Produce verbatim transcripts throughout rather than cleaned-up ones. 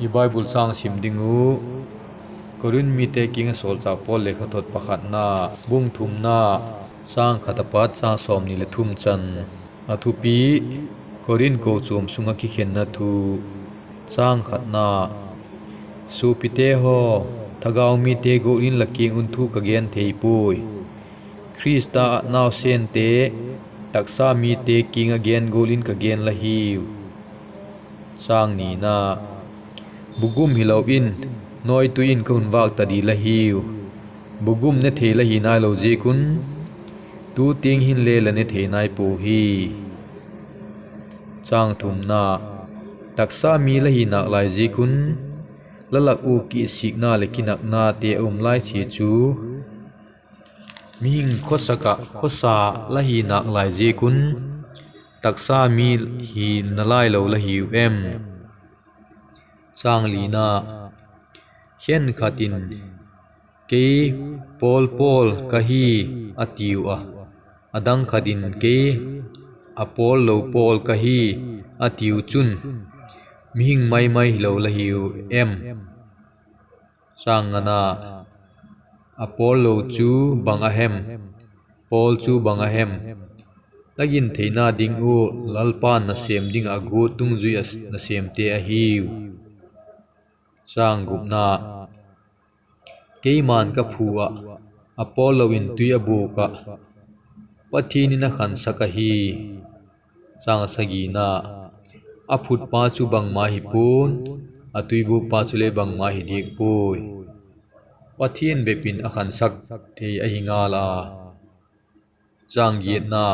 I Bible châng sim ding uh, Korinth mite kiang ah sawlchâk Paul lekhathot pakhatna, bung thumna, châng khat apat châng sawmni leh thum chan. A thupi: Korinth kochuam sung ah kikhenna thu. Châng khatna: Suapite haw, thagau mite gual in la kiang un thu ka gen thei puai. Khrista ah nausente, taksa mite kiang ah gen gual in ka gen la hiu. Châng nina: Bugum hilo in, nawitui in ka hun vâk ta di la hiu. Bugum ne thei la hi nailo ziak un, tu tiang hinle la ne thei nai puau hi. Châng thumna: Taksa mi la hi nâk lai ziak un, la lak ua kisikna leh kinaknate a um lai sia chu, mihing khawsak ah khawsa la hi nâk lai ziak un, taksa mi hi nalailo la hiu em? Châng lina: Khenkhat in, Kei Paul pawl ka hi, a tiu a, a dang khat in, Kei Apollo pawl ka hi, a tiu chun, mihing mai mai hilo la hiu em? Châng ngana: Apollo chu bang a hem? Paul chu bang a hem? La gin theina ding ua Lalpa'n nasêm ding ah a guat dungzui ah nasêmte ahiu. Châng gupna: Keima'n ka phu ah, Apollo in tui a buak ah, Pathian in a khansak ahi. Châng sagina: A phutpa chu bangma hi pua'n, a tuibuakpa chule bangma hi diak puai. Pathian bep in a khansak thei ahi ngal a. Châng giatna: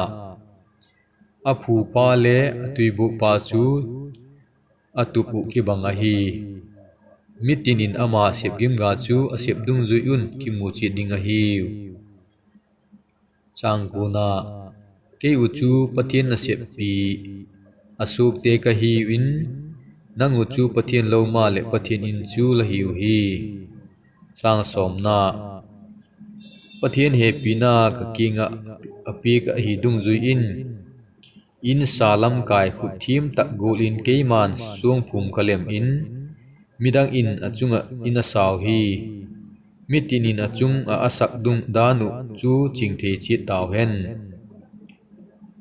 A phupa le a tuibuakpa chu a tup uh kibang ahi. Mitin in ama sep gim ga chu a sep dungzui un kimu chiat ding ahiu. Châng kuana: Kei uh chu Pathian naseppi, a suakte ka hiu in, nang uh chu Pathian loma leh Pathian in chu la hiu hi. Châng sawmna: Pathian hepina ka kiang ah a piak ahi dungzui in, In sa lamkai khut thiam tak gual in keima'n suangphum ka lem in, midang in a chung ah In a sau hi. Mitin in a chung ah a sak dungdan uh chu ching thei chiat tau hen.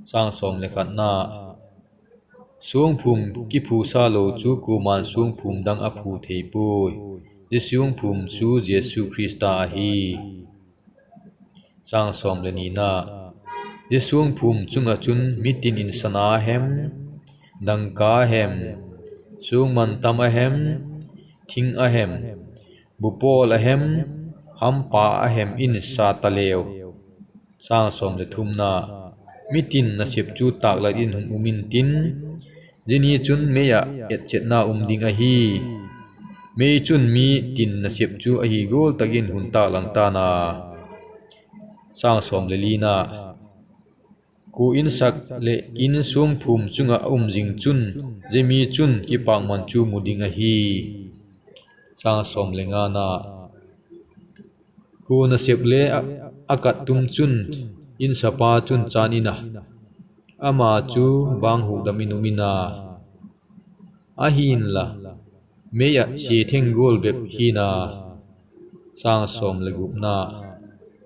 Châng sawm le khatna: Suangphum kiphusa lo chu kuama'n suangphum dang a phu thei puai. Zia suangphum chu Jesu Khrista ahi. Châng sawm le nina: Zia suangphum chung ah chun mitin in sana hem, dangka hem, suangmantam a hem, thing a hem, bupawl a hem, hampa a hem in sa taleu. Châng sawm le thumna: Mitin nasep chu tâklat in hun um intin, zia ni chun mei ah etchetna um ding ahi. Mei chun mitin nasep chu ahi gual tak in hun tâklang ta'n a. Châng sawm le lina: Kua In sak leh In suangphum chung ah a um zing chun, zia mi chun kipakman chu mu ding ahi. Châng sawm le ngana: Kua nasep le a, a kat tum chun, In sapa chun chân in a, ama chu bang hukdam in um in a, ahi'n la, mei ah chia theng gual bep hi'n a. Châng sawm le gupna: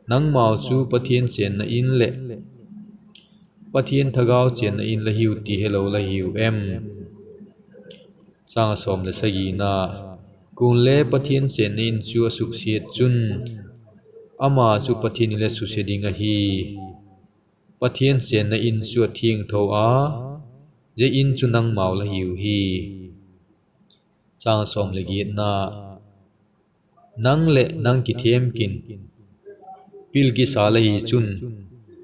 Nangmau chu Pathian chênna In leh Pathian thagau chênna In la hiu ti helo la hiu em? Châng sawm le sagina: Kuale Pathian chênna In chu a suksiat chun, ama chu Pathian In le susia ding ahi. Pathian chênna In chu a thiangtho a, zia In chu nangmau la hiu hi. Châng sawm le giatna: Nang leh nang kithem kin, pil kisa la hi chun,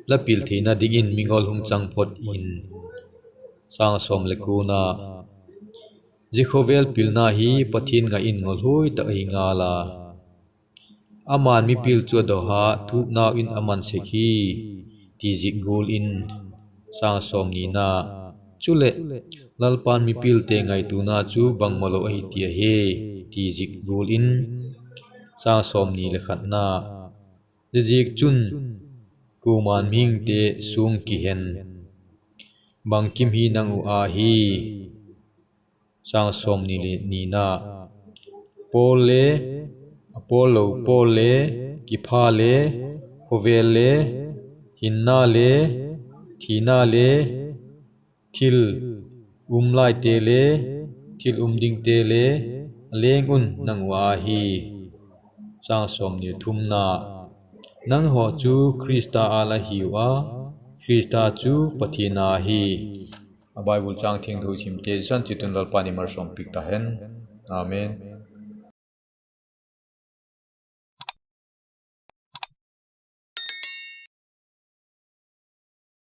la pil theina dingin mingol hung chang phot in. Châng sawm le kuana: Zia khawvel pilna hi Pathian ngai in ngolhuai tak ahi ngal a, ama'n mipil chu a dawha, thuknau in a man sek hi, ti zik gual in. Châng sawm nina: Chuleh, Lalpa'n mipilte ngaituana chu bangmalo ahi ti ahi, ti zik gual in. Châng sawmni le khatna: Ziaziakchun, kuama'n mihingte suang kihen, bangkim hi nang uh â hi. Châng sawmni le nina: pawl le, a pawl lo pawl le, kipha le, khawvel le, hinna le, thina le, thil um laite le, thil um dingte le, a leng un nang uh ahi. Nanghaw chu Khrista â la hiu a, Khrista chu Pathian â hi. A Bible châng thiangtho i simte Jesu'n chiat un Lalpa'n ei malsawmpiak ta hen. Amen.